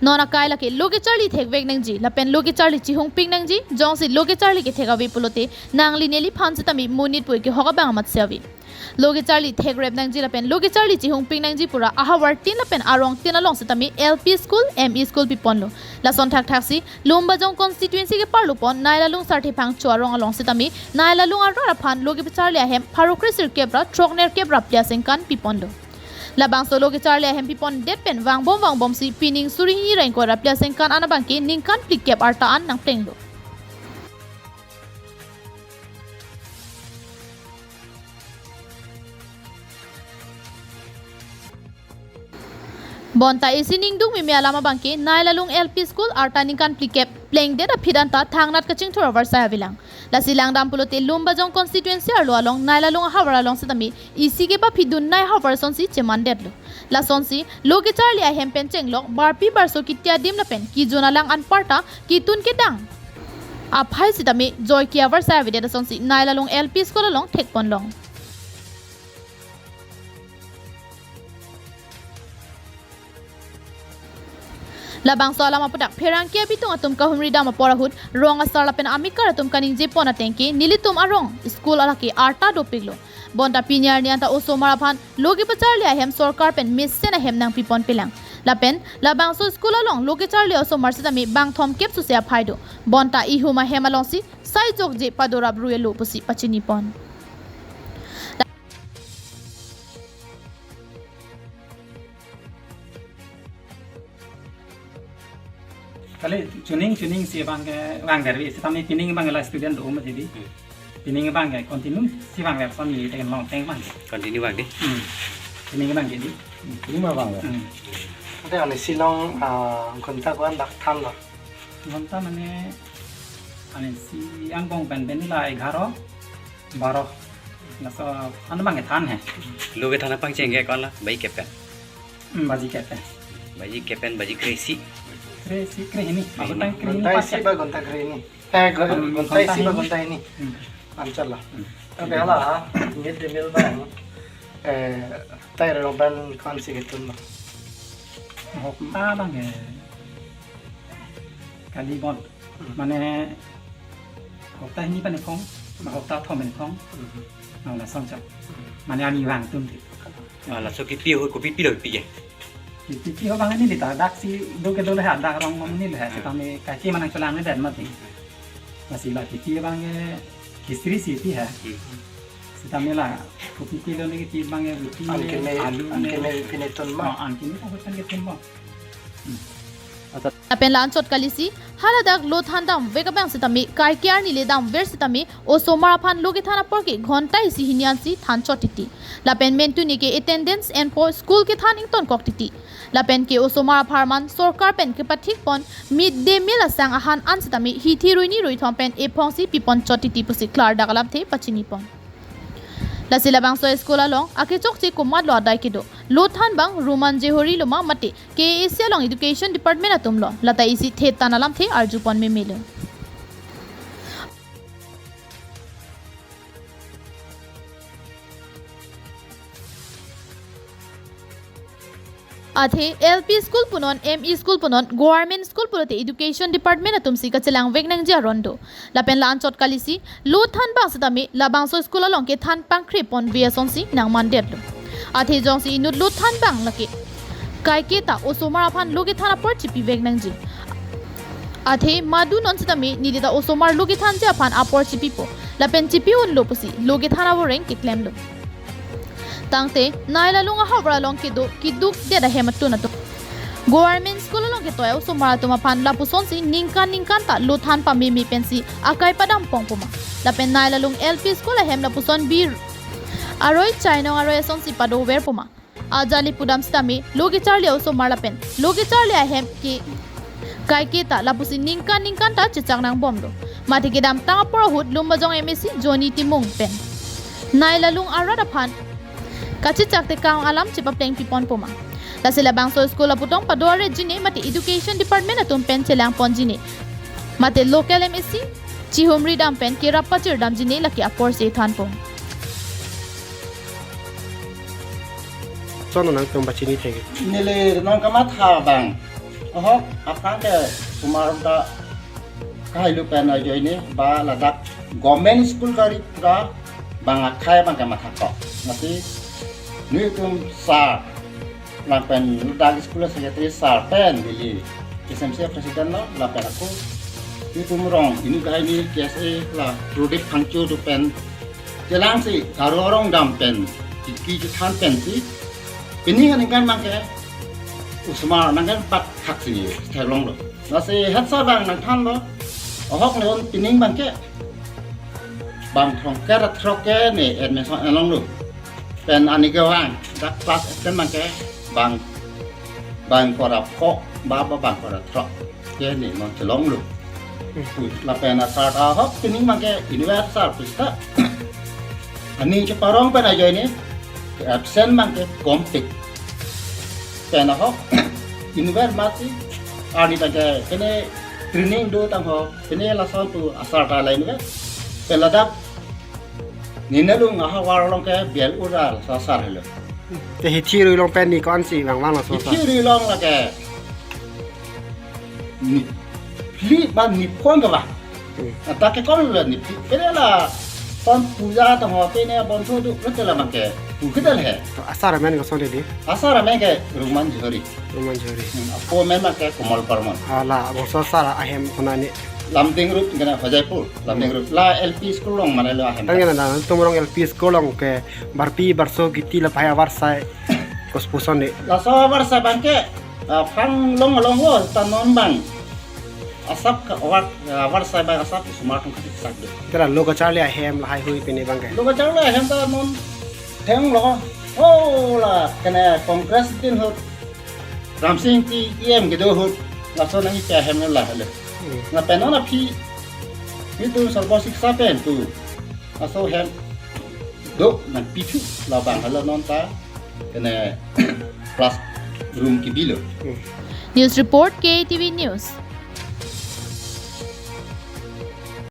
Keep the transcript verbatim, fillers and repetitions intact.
Non akai lake lo kecharli thekvek nangji lapen lo kecharli chihungpik nangji, jongsi lo kecharli kethek ave pulote nangli neliphan sitame monit pu kehok abang amatsi ave. Lo kecharli thekrep nangji lapen lo kecharli chihungpik nangji pura ahavar tin lapen arong tin along sitame L P school, M E school piponlo. Lason thakthaksi Lumbajong constituency keparlupon Neilalung Sarthe Phangcho arong along sitame Neilalung arat aphan lo kecharli ahem pharo kre sirkep ra throknerkep ra phli asengkan piponlo. Labangso lo kecharli ahem pipondet pen vangbom vangbomsi pining suri hini ra ingkoi ra phli asengkan an abangke ningkan phlikep arta an nangplenglo. Bonta isi ningduk meme alam abangke Neilalung L P school arta ningkan phlikep plengdet aphi anta thangnat kachingthur avarsai avelang. Lasi langdam pulote Lumbajong constituency arlo along Neilalung ahavar along sitame isi kepaphidun nai havar asonsi chemandetlo. Lasonsi lo kecharli ahem pen chenglok barpi barso kiti adim lapen kijun alang anparta kitun kedang aphai sitame joike avarsai avedet asonsi Neilalung L P school along thekponlong. Labangso alam aputhak pherangke abitung atum kahumri dam apor ahut rong asar lapen amekar atum kaningjepon atengke nelitum arong school alake arta dopiklo. Bonta pini arni anta osomar aphan lo kepacharli ahem sorkar pen mesen ahem nangpiponpelang. Lapen labangso school along lo kecharli osomar sitame bang thomkep suse aphai do. Bonta ihum ahem alongsi sai jokje padorap ruelo pusi pachinipon. Kali chuning chuning si abangke vangver vi, sitame pining abangke la student do mati di. Hmm. Pining abangke continue si vangver son ni teng long teng abangke. Continue vangdi. Hmm. Pining abangke di. Hmm. Pining abangke. Hmm. Ante ani si along, ah, ghonta ko-an dak thanlo? Ghonta mane ani si angbong pen pen la egharo, baro. Laso an abangke than he. Lo kethan apangcheng ke ko-an la, baji kep pen. Hmm, baji kep pen. Baji kep pen, baji kre-isi. Kre-isi, kre-hini. Kre-hini. Ghonta kre-hini. Ghonta isi ba ghonta kre-hini? Eh, gho-, hmm, ghonta isi ba ghonta hini. Ghonta hini. Hmm. Anchal la. Hmm. Tapi hala, mid day meal abang, eh, tai rong pen ko-ansi ketun ma? Hokta abangke kali bon. Hmm. Mane hokta hini pen ephong, ma hokta thom pen ephong. Hmm. Nang lason chak. Hmm. Mane ani vangtun te. Ah, laso kipi ho, kopi pilo pi ke? Kipi ho abang neli ta daksi do kedo le ha, dak rong mom neli ha, hmm, sitame kaike ma nangchelangledet mati. Lasi la kipi abangke kisri si pi ha. Hmm. Sitame la kopi pilo ne kipi abangke, kopi an ne, keme, alu an ne, keme pine tun ma? Oh, an keme ta hut an ketun ma. Hmm. Lapen la-anchot kalisi, haladak lo than damvek abang sitame, kaike arni le damver sitame, osomar aphan lo kethan apor ke ghonta isi hini ansi thanchot titi. Lapen mentuni ke attendance enpo school kethan ingtonkok titi. Lapen ke osomar apharman sorkar pen kepathikpon mid day meal asang ahan an sitame hithi ruini ruithom pen ephongsi piponchot titi pusi klardak alamthe pachinipon. Lasi labangso school along akechokche komatlo adai kedo? Lo than abang Roman Johori lo ma mate K A A C along education department atum lo? Lata isi thetan alamthe arjupon memelo. Athe L P school punon, M E school punon, government school pulote education department atumsi kachelangvek nangji aron do. Lapen la-anchot kalisi, lo than abang sitame labangso school along kethan pangkreponve asonsi nangmandetlo. Athe jongsi inut lo than abang lake kaike ta osomar aphan lo kethan apor chipivek nangji. Athe madu non sitame neli ta osomar lo kethanji aphan apor chipipo. Lapen chipi-unlo pusi lo kethan avoreng keklemlo. Tangte Neilalung ahavar along kedo keduk det ahem atun atum government school along ketoi osomar atum aphan lapusonsi ningkan ningkan ta lo than pameme pensi akai padampong poma. Lapen Neilalung L P school ahem lapuson bir aroi chainong aroi asonsi padover poma. Ajali pudam sitame lo kecharli osomar lapen lo kecharli ahem ke kaike ta lapusi ningkan ningkan ta chechak nangbomlo. Mate kedamtang apor ahut Lumbajong M A C Johnny Timung pen Neilalung arat aphan kachechak tekang alam chepaplengpipon poma. Lasi labangso school aputong pado-arjine mate education department atum pen chelangponjine mate local M A C chihumri dam pen kerap pachirdamjine lake aporsi thanpon. Sono nangtum pachini thek. Neli nangkamatha abang. Ahok aphrang ke osomar ta kahailu pen ajoine ba ladak government school kari pura bang akhei bang ke mathakok. Lasi nelitum sir lapen ladak school secretary sir pen neli S M C president lo lapen ako nelitum rong hini kahai ni K S A la Prodip Phangcho tu pen chelangsi Garo arong dam pen tiki chethan pensi pining aningkan bang ke osomar nangkan pat khak sini theklonglo. Lasi hetsa bang nangthanlo, ahok ne on pining bang ke bang throngkre ra throk ke ne admission alonglo. Pen ani kevang dak class ten bang ke bang bang kora pho ba ba bang kora throk ke ne non chelonglo. Lapen asar ta ahok pining bang ke university sir pusta ani cheparong pen ajoine absent bang ke kompik. Pen ahok university mati ani bang ke pine training do tang ho pine lason tu asar ta lain ke pen ladak Ninelung ahavar along ke bial ural sasar helo. Te hithi rui long pen ni konsi bang bang laso sa. Hithi rui long lake ni phli ba ni phon ke ba. Hmm. Ata ke kon la ni phli. Kene la kon puja tang ho pine bon thu du rete la bang ke. Pu kedal he. Asar amen koson di. Asar amen ke Roman Johari. Roman Johari. Hmm, apo amen bang ke Komal Barman. Ala bangso sar ahem konane. Lumding Road kena Hojaipur. Lumding Road. La L P school along mane lo ahem. Tang na na tum rong L P school along ke barpi barso kiti la pai avarsai kos puson ni. Laso avarsai bang ke ah, phanglong along ho ta non bang. Asap ka awar avarsai bang asap osomar tum kati sak de. Tera lo kacharli ahem lahai hui pine bang ke. Lo kacharli ahem ta non thenglo. Oh la kena Congress tin ho. Ramsing T E M kedo ahut laso nangkepi ahem la hale. Hmm. Lapen non aphi nelitum Sarva Shiksha pen tu laso hem do nangpithu labang hala non ta kene classroom kebilo. Hmm. News report K T V News.